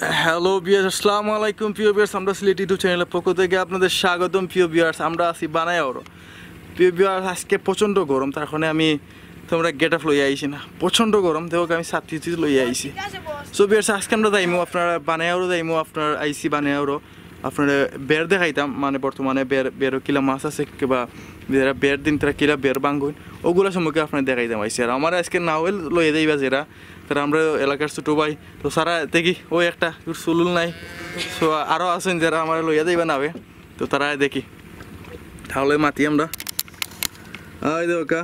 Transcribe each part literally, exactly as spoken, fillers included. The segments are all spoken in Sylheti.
Hello viewers, আসসালামু আলাইকুম। প্রিয় ভিউয়ার্স, আমরা সিলেটি ইউটিউব চ্যানেলের পক্ষ থেকে আপনাদের স্বাগতম। প্রিয় ভিউয়ার্স, আমরা আছি বানায়াওরো। প্রিয় ভিউয়ার্স, আজকে প্রচণ্ড গরম, তার কারণে আমি তোমরা গেট আপ লইয়া আইছি না, প্রচণ্ড গরম, দেখো আমি ছাতি উতি লইয়া আইছি। সো ভিউয়ার্স, আজকে আমরা যাইমু আপনার বানায়াওরো, যাইমু আপনার আইছি বানায়াওরো, আপনার বের দেখাইতাম, মানে বর্তমানে বের, বেরো কিলা মাছ আছে, কিবা যারা বের দিন তারা কিলা বের বাঙ্গুইন, ওগুলা সম্পর্কে আপনার দেখাইতাম আইছি। আর আমার আজকে নাওয়ে লইয়া যাইবা যারা, তারা আমরা এলাকার ছোট ভাই, তো সারা দেখি ওই একটা সুলুল নাই, তো আরও আছেন যারা আমার লইয়া যাইবা নাওয়ে, তো তারা দেখি তাহলে মাতি আমরা। আই দে ওকা।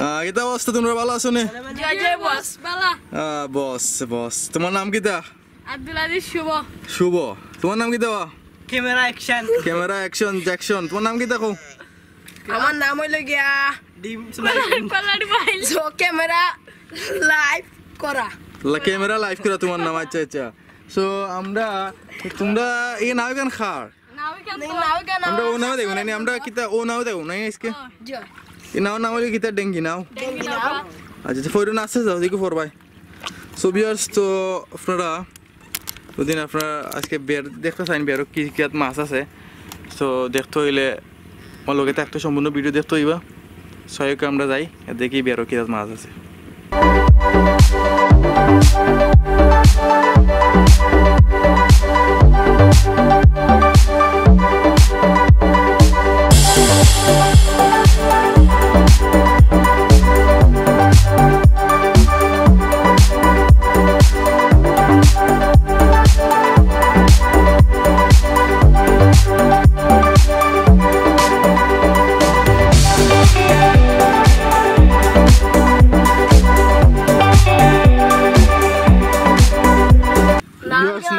আহ, কিতা অবস্থা, তোমরা ভালো আছো নি? জয় জয় বস, বালা। আহ, বস, বস, তোমার নাম কিতা? আব্দুল আজিজ শুভ। শুভ। তোমার নাম কিতা বা? Camera action. Camera action Jackson. তোমার নাম কিতা কও? আমার নাম হইল গিয়া ডিম। কল্লাড়ি ভাই। সো ক্যামেরা লাইভ করা। লা-, ক্যামেরা লাইভ করা তোমার নাম, আচ্ছা, আচ্ছা। সো আমরা, তোমরা এই নাও কেন খার? নাও কেন? আমরা ও নাও দেখো না, আমরা কিতা ও নাও দেখো না আজকে? জি। এই নাও নাম হইল কিতা? ডেঙ্গি নাও। ডেঙ্গি নাও। আচ্ছা, আচ্ছা, ফইরো না, আস্তে যাও, দেখো ফরবাই। সো ভিউয়ার্স, তো আপনারা দুদিন আপনারা আজকে বের দেখতে চাইন, বেরো কি কি মাছ আছে, তো দেখতে হইলে আমার লগে থাকতে সম্পূর্ণ ভিডিও দেখতে হইবা। সহায়কে আমরা যাই, দেখি বেরো কি মাছ আছে।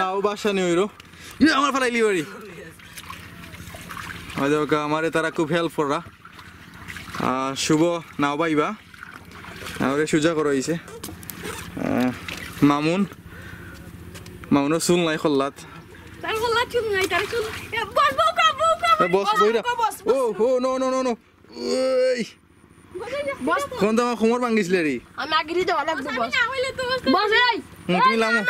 নাও বাসা নিয়ে হইল। ইয়ে, আমার ফালাইলি বাড়ি। হয়তো ওকে আমারে তারা খুব হেল্প কররা। আহ, শুভ নাও বাইবা। আমারে সুজা করা হইছে। আহ, মামুন, মামুনও চুল নাই খল্লাত। তার খল্লাত চুল নাই, তার চুল, এ, বস, বউ কা, বউ কা, এ, বস, বস, বইরা। বস, বস। ও, ও, no, no, no, no। ওই। বস। কোন তো আমার কোমর ভাঙিছিলে রে? আমি আগে দিয়ে দেওয়া লাগবে, বস। বস, এই। হুম, তুমি লামো।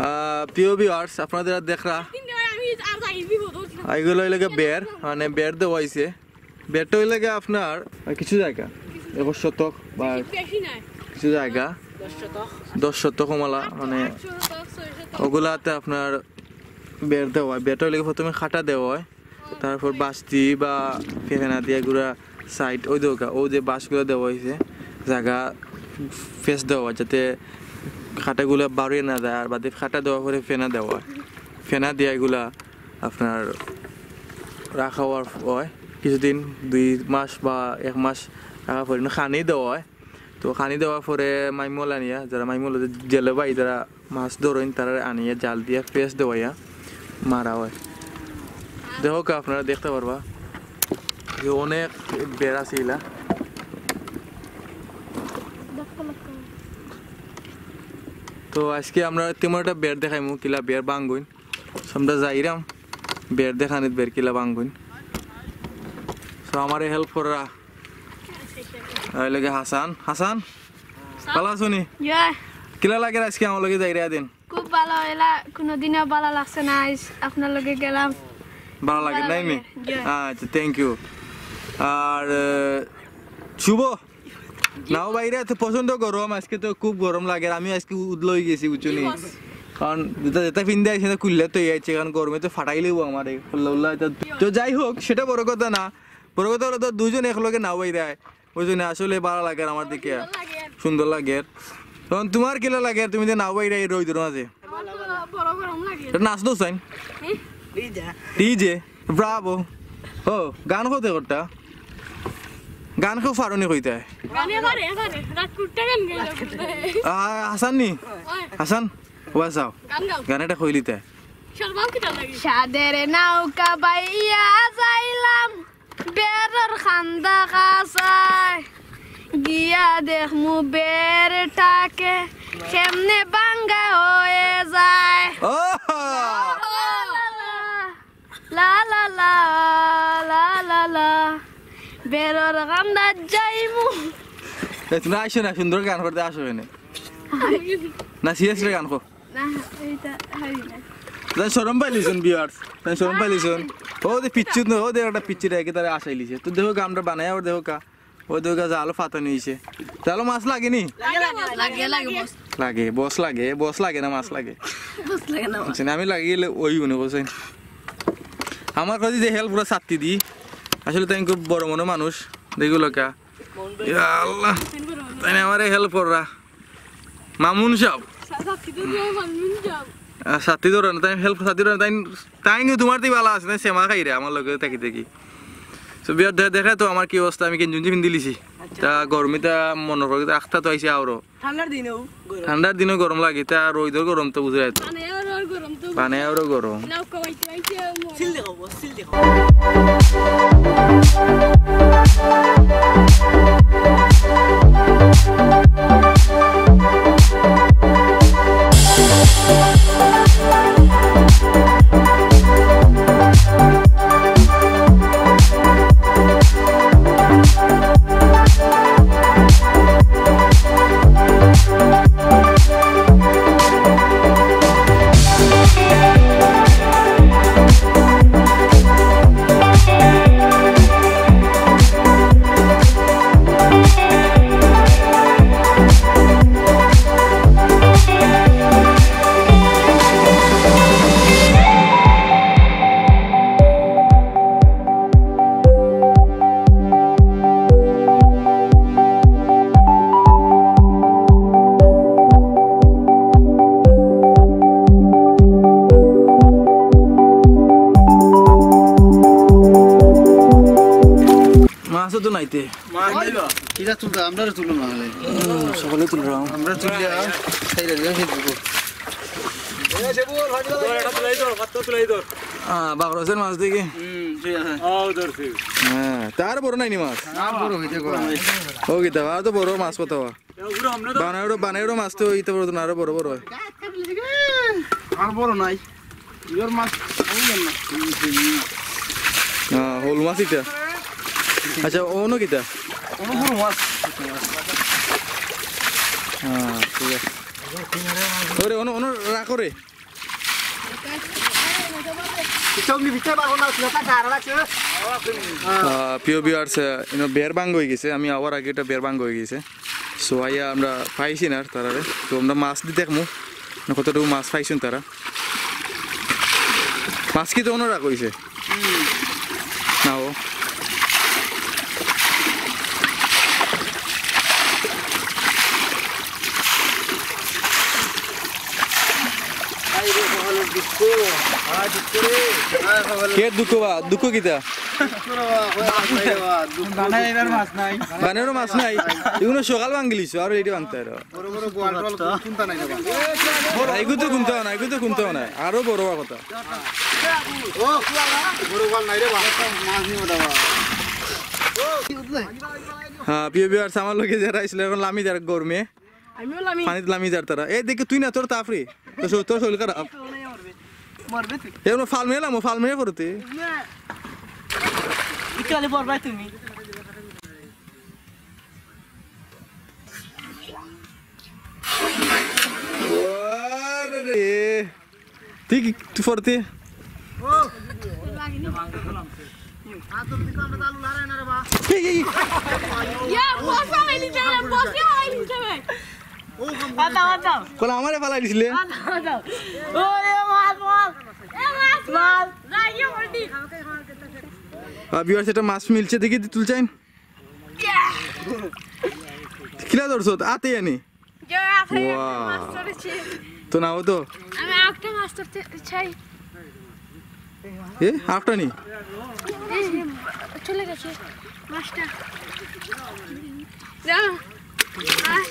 আহ, প্রিয় ভিউয়ার্স, আপনারা দেখরা, এইগুলা অইলো গিয়া বের, মানে বের দেওয়া অইছে। বেরটা অইলো গিয়া আপনার কিছু জাগা, এক শতক বা কিছু জাগা, দশ শতক কমলা, মানে ওগুলাতে আপনার বের দেওয়া অয়। বেরটা অইলো গিয়া প্রথমে কাটা দেওয়া অয়, তারপর বাঁশ দি বা ফেনা দিয়া গুড়া সাইড ওই দোকা, ও যে বাঁশগুলা দেওয়া অইছে, জাগা ফেস দেওয়া অয়, যাতে কাটাগুলা বারইয়া না যায়। আর বাদে কাটা দেওয়ার পরে ফেনা দেওয়া অয়, ফেনা দিয়া এগুলা আপনার রাখা অয় কিছুদিন, দুই মাস বা এক মাস রাখার পরে খানি দেওয়া অয়। তো খানি দেওয়ার পরে মাইমল আনিয়া, যারা মাইমল জেলে ভাই, যারা মাছ ধরইন, তারা আনিয়া জাল দিয়া ফেস দেওয়াইয়া মারা অয়। দেখো কা, আপনারা দেখতে পারবা যে অনেক বের আছে ইলা। তো আজকে আমরা তেমন একটা বের দেখাইমু, কিলা বের বাঙ্গুইন। So আমরা যাইরাম বের দেখানিত, বের কিলা বাঙ্গুইন। So আমারে হেল্প কররা অইলো গিয়া হাসান। হাসান, ভালা আছো নি? ইয়া। কিলা লাগের আজকে আমার লগে যাইরা দিন? খুব ভালা অইলা, কোনোদিনও ভালা লাগছে না, আইজ আপনার লগে গেলাম। ভালা লাগে, ভালা নাই নি? লাগে, ইয়া। আচ্ছা, thank you। আর, আহ, শুভ? নাও বাইরে তো প্রচণ্ড গরম, আজকে তো খুব গরম লাগের। আমি আজকে উদলা অইগেছি, বুঝছো নি? কারণ যেটা, যেটা ফিন্দা আইছি না, খুললে তো এই আইছে, কারণ গরমে তো ফাটাইলেও আমারে। উল্লা উল্লা এটা। তো যাই হোক, সেটা বড় কথা না। বড় কথা অইলো তো দুইজন একলগে নাও বাইরায়, ওই জন্য আসলে ভালা লাগের আমার দেখি। সুন্দর লাগের। তখন তোমার কিলা লাগের, তুমি যে নাও বাইরায় এই রইদর মাঝে? আমার তো বড় গরম লাগে। এটা নাচ দোষ আইন? হুম? ডিজে। DJ, Bravo. ও, গান কইতে করতা? গান কেউ পারো নি কইতে? গানে পারে, পারে। রাজকুট্টা গান গাইলে। আ, হাসান নি? ওই। হাসান, ওবা চাও। গান গাও। গান এটা কইলিতে। শরমাও কিতা লাগে? সাদের নৌকা বাইয়া যাইলাম। বেড়র কান্দা কাছায়, গিয়া দেখমু বেড়টাকে কেমনে ভাঙ্গা হয়ে যায়। ওহ! লা লা লা, লা লা লা, বেড়র কান্দাত যাইমু। এ, তুমরা আইছো না, সুন্দর গান করতে আসো এনে। না, seriously গান কও। না, এইটা হয় না। তাই শরম পাইলিছইন viewers, তাই শরম পাইলিছইন। ও দে পিচ্চু, ও দে একটা পিচ্চু রেখে তারা আসাইলিছে। তো দেখো গামটা বানাই আর দেখো কা। ও দেখো গা জালো ফাতা নিয়েছে। জালো মাছ লাগেনি? লাগে, লাগে, বস। লাগে, বস লাগে, বস লাগে না মাছ লাগে? বস লাগে না মাছ। আচ্ছা, আমি লাগি গেলে ওই মনে করছেন। আমার কাছে যে help পুরা ছাত্তি দি। আসলে তাই খুব বড় মনো মানুষ। দেখো লোকা। ইয়া আল্লাহ। তাই না আমারে help কররা। মামুন সাহেব। সা-, ছাত্তি তো দিয়ে মামুন সাহেব। আহ, ছাত্তি ধরো না, তাই help ছাত্তি ধরো না, তাই, তাই নিয়ে তোমার তুই ভালো আছে, তাই সেমা খাই রে, আমার লগে থাকি থাকি। So, বিয়ার দে-, দেখে তো আমার কি অবস্থা, আমি গেঞ্জি উঞ্জি পিন্দিলিছি। আচ্ছা। তা গরমে তা মনে করি, আখতা তো আইছে আরো। ঠান্ডার দিনেও গরম। ঠান্ডার দিনেও গরম লাগে, তা রইদর গরম তো বুঝে যায় তো। পানি আর, আর গরম তো পানি আরো গরম। নৌকা বাইতে বাইতে মরে। সিল দেখাও, বস, সিল দেখাও। মাছও তো নাইতে। মাছ নাই বা? কিতা তুলতা? আমরারে তুলো না হলে। হুম, সকলে তুলরাম। আমরা তুলিয়া, খাইলে দিও, সেই দিব। ধর, এটা তুলাই ধর, কত তুলাই ধর। হ্যাঁ, বাগর আছে মাছ দেখি। হুম, ঠিক আছে। আও, ধরছি। হ্যাঁ, তার বড় নাইনি মাছ? আর বড় হইতে কয়। ও কিতা, আর তো বড় মাছ কত? এ, ওগুলো আমরা তো বানাইরো, বানাইরো মাছ তো ইতে বড় তো না, আরো বড় বড় হয়। আর বড় নাই। ইয়র মাছ, ওই না। হ্যাঁ, হল মাছ ইটা। আচ্ছা, অনো কিতা? অনো বড় মাছ। হ্যাঁ, ঠিক আছে। ওরে, অনো, অনো রাখো রে। চৌকি ভিতরে পারবো না, ছিল তা কার রাখছে। আহ, প্রিয় viewers, আহ, ইনো বের ভাঙ্গ হয়ে গেছে। আমি আবার আগে এটা বের ভাঙ্গ হয়ে গেছে। So, আইয়া আমরা পাইছি না আর তারারে। তো আমরা মাছ দি দেখমু, না কতটুকু মাছ পাইছইন তারা। মাছ কি তো অনো রাখা হইছে? না ও। কে দুঃখ বা? দুঃখ কিতা? বানাই এবার মাছ নাই। বানাইরও মাছ নাই। এগুলো সকাল ভাঙ্গিলিছো, আরো রেডি ভাঙতে আরো। বড় বড় গোয়াল টোয়াল কুনতা নাই রে বা? এগু তো কুনতাও না, এগু তো কুনতাও না। আরো বড় হওয়ার কথা। ও, বড় গোয়াল নাই রে বা। মাছ নিব দাবা। হ্যাঁ, প্রিয় viewers, আমার লগে যারা আইছিল এখন লামি যার গরমে। আমিও লামি। পানিত লামি যার তারা। এই দেখি তুই না, তোর তাফরি। তোর শরীর, তোর শরীর খারাপ। মরবে তুই। এ, আমরা ফাল মেলাম, ও ফাল মেয়ে পড়তে। না। ইকালে পড়বাই তুমি। এ, তুই কি, তুই পড়তে? এই, এই, এই। ইয়া, বসা হইলি যাবে, বসা হইলি যাবে। বাতাও, বাতাও। কলা আমারে ফালাই দিছিলে? বাতাও, বাতাও। ও, এ মাছ, মাছ। এ মাছ, মাছ। যাই, ইয়ে, উল্টি। আহ, viewers, এটা মাছ মিলছে, দেখি তুলছাইন। ইয়া। কিলা ধরছো? আতে আনি। যে আতে আনি ওয়া। মাছ ধরেছি। তো নাও তো। আমি আরেকটা মাছ ধরতে চাই। এ, আরেকটা নি? এই, চলে গেছে মাছটা। যাও। আয়।